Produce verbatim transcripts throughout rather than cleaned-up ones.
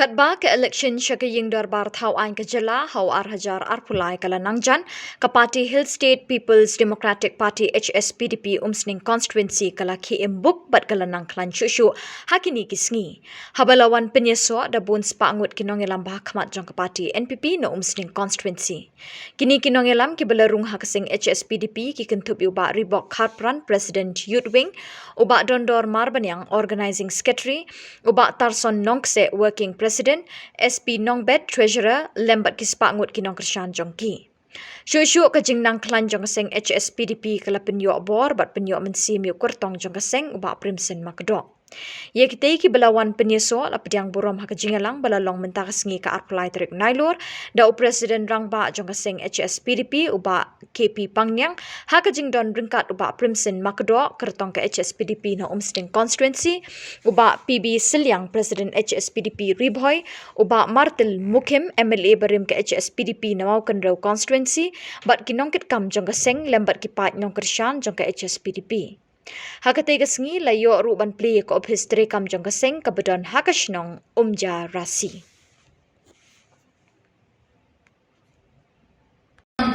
Katba ka election sha ka ïing dorbar thaw aiñ ka jylla ha u ar hajar arphew lai ka la nang jan, ka party Hill State People's Democratic Party, H S P D P, Umsning Constituency ka la khie im buk bad ka la nang khlaiñ shuh shuh ha kine ki sngi, haba la wan pynïasoh da bun spah ngut ki nongïalam ba ha khmat jong ka party N P P na Umsning Constituency. Kine ki nongïalam kiba la rung ha ka seng H S P D P ki kynthup ïa u Bah Reebok Kharpran, President Youth Wing, u Bah Dondor Marbaniang, Organising Secretary, u Bah Tarson Nongkseh, Working President, S P Nongbet, Treasurer, lem bad ki spah ngut ki nongkyrshan jong ki. Shuh shuh ka jingnang khlaiñ jong ka seng H S P D P ka la pynïoh bor bad pynïoh mynsiem ïa u kyrtong jong ka seng, u Bah Primson Makdoh. Ïa kitei kiba la wan pynïasoh la pdiang burom ha ka jingïalang ba la long mynta ka sngi ka arphew lai tarik Nailur da u President Rangbah jong ka seng H S P D P, u Bah K P Pangniang, ha ka jingdon ryngkat u Bah Primson Makdoh, kyrtong ka H S P D P na Umsning Constituency, u Bah P B Sylliang, President H S P D P Ri Bhoi, u Bah Martil Mukhim, M L A barim ka H S P D P na Mawkynrew Constituency, bad ki nongkitkam jong ka seng lem bad ki paid nongkyrshan jong ka H S P D P. Ha katei ka sngi la ïoh ruh ban plie ïa ka ophis treikam jong ka seng kaba don ha ka shnong Umjarasi.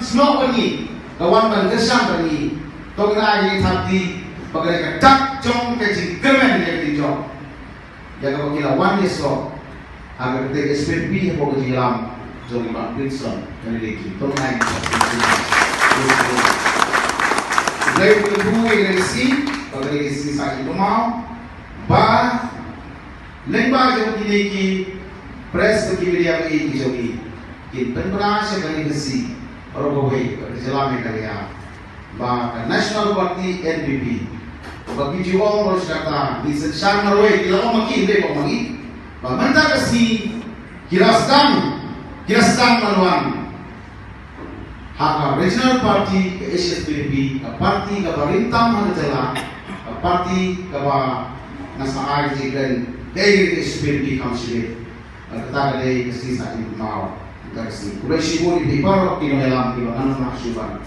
Snoh bad ngi, ka wan ban kyrshan bad ngi. To ngin ai ïa ka thapti ba ka dei ka dak jong ka jingkyrmen ïa ka dei jong. Ïa kaba ki la wan ïasoh ha ka kyrteng H S P D P hapoh ka jingïalam jong i Bah Primson, ka dei ki tong ai. Blei u kyntu ïa ka sngi, ba ka dei ka sngi sah jingkynmaw ba lyngba jong kine ki press bad ki media ba ïeit ki jong ngi, kin pynbna sha kane ka sngi baroh kawei bad ka jylla Meghalaya. Ba ka National Party N P P, ba ki ju ong baroh shi katta, ngi synshar marwei, ki la ong ma ki, hynrei ba ong ma ngi, ba mynta ka sngi ki la sdang, ki la sdang ban wan ha ka Regional Party ka H S P D P, ka party kaba rim tam ha ka jylla, ka party kaba nga sa ai ka jingkren, dei ka H S P D P kam shim. Kata ka dei ka sngi sah jingkynmaw, kata ka sngi. Khublei shibun ïa phi baroh ki nongïalam kiba nang shu ban,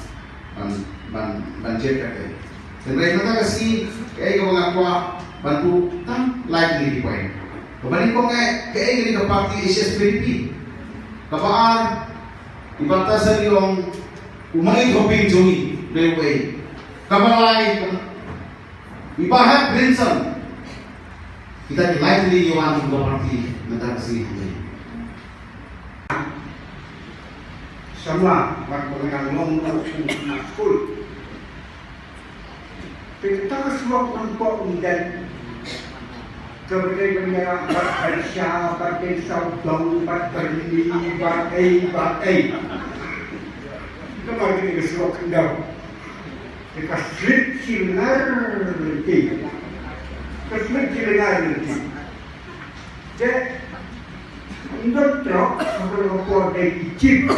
ban, ban, ban jied kata. Hynrei kata ka sngi, kaei kaba nga kwah ban buh tang lai tylli ki point. Kaba nyngkong eh, kaei kane ka party H S P D P. Kaba ar, i Bah Tasar i ong, u mait hoping jong ngi, dei uei. Kaba lai, i Bah Hep Brinson. Kita ki lai tylli ki wan kum ka party mynta ka sngi hangne. Samla, wat ba nga long ruh kum na skul. Te kata ka surok nangkoh umden. Kaba dei ban ïarap bad Persia, bad dei sawdong, bad Byrni, bad ei, bad ei. Kaba dei ka surok khyndew. Te ka slip shi lyngngar lynti. Ka slip shi lyngngar lynti. Te ynda trok ha ka por dei ki chief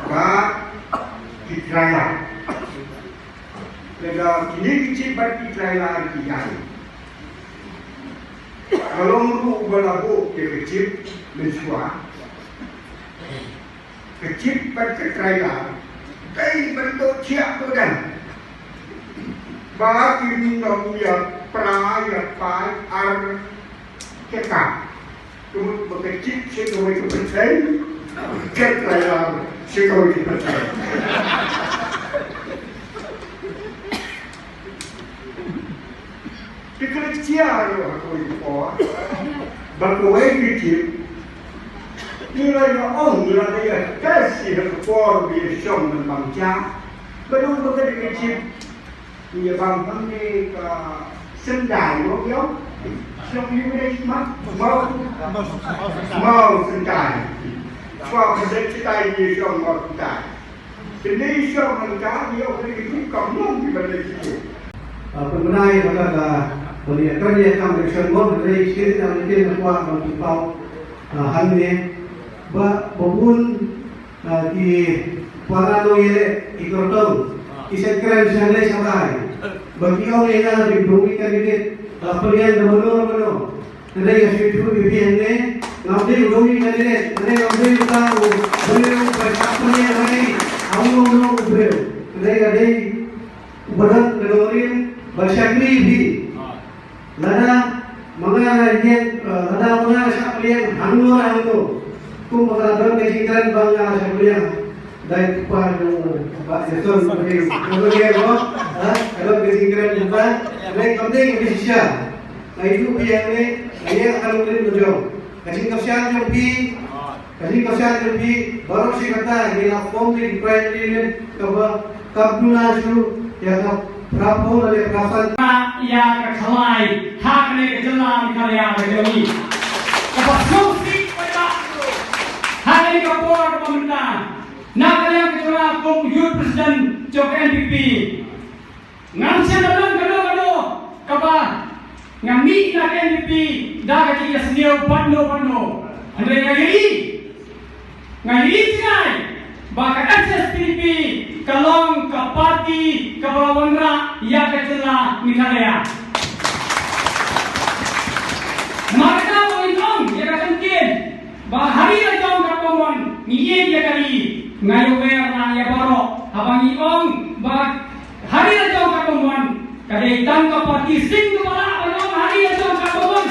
bad ki trailer. Lada kine ki chief bad ki trailer ki ïaid, ka long ruh ba la buh ïa ka chief mynshuwa. Ka chief bad ka trailer dei ban ïoh thiah ba dang ba kim nym ïa pra ïa pai ar tyngka. Ka mut ba ka chief sha kawei ka pyrthei, ka trailer sha kawei ka pyrthei. Te ka la jia ruh ha kawei ka por ba kawei ka chief, ngi la ïa ong, ngi la ïa test ïa ka por ba ïa shong ban bam jia. Ba dang ba ka dei ka chief, ngi ïa bam hangne ka Sendai, mo ïa. Shong ïa u dei ma, Mawsendai. Mawsendai. Shwa ka dei Sendai, ngi shong Mawsendai. Te ngi shong hangta, ngi ong ïa ki kam long ki ban leit sha. Ah, pynbna ïa kata ka, ban ïa kren ïa kam election bond, hynrei shisien te nga kwah ban pynpaw, ah, hangne ba, ba bun, ah, ki para nongïaleh, ki kyrtong, ki sa kren sha lei sha bai. Ba ki ong ïa nga ba ki dei candidate, ah, pynïaid da mano mano. Hynrei nga shu ïathuh ïa phi hangne, ngam dei u dei candidate, hynrei ngam dei uta u briew ba shah pynïaid ïa ngi, ong ong ong u briew. Hynrei nga dei u ba don ka nongrim ban shakri ïa phi. Lada ma nga la ïeng, eh, lada ma nga la shah pdiang hangno hangno, kumba ka la don ka jingkren ba nga la shah pdiang da i kpa jong u Bah Jason Purdiew. Ka don ka jingkren ba, lei kam dei ka shisha. Nga ïathuh ïa phi hangne, nga ïeng ha ka longkmie jong ka jingkyrshan jong phi. Ka jingkyrshan jong phi baroh shi katta, ngi la form ïa ki Pride Lane kaba kam duna shuh ïa ka phra phew lane phra san. Ïa ka khalai ha kane ka jylla Meghalaya ka jong ngi. Kaba sngewsih paidbah ha kane ka por kaba mynta, na ka liang ka jylla kum u Youth President jong ka N P P. Ngam shym la don kano kano kaba nga mih na ka N P P da ka jingïasniew bad no bad no. Hynrei nga ïohi, nga ïohi jngai ba ka H S P D P ka long ka party kaba la wanrah ïa ka jylla Meghalaya. Namar kata ba ngin ong ïa ka kyntien ba ha ri la jong katba mon ngi ïeit ïa ka ri, nga ïohi na ïa baroh haba ngi ong ba ha ri la jong katba mon, ka dei tang ka party sing kaba lah ban ong ha ri la jong katba mon.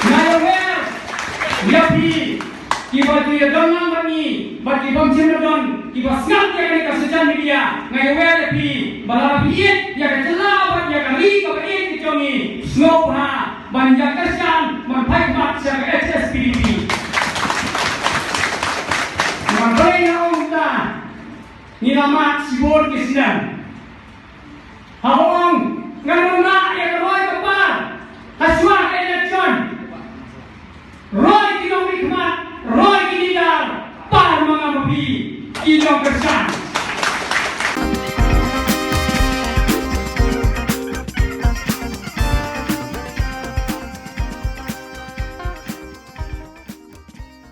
Nga ïohi ïa phi kiba ju ïadon lang bad ngi bad ki bym shym la don, kiba sngap ïa kane ka social media, nga ïohi ïa phi ba lada phi ïeit ïa ka jylla bad ïa ka ri kaba ïeit ka jong ngi, sngewbha ban ïa kyrshan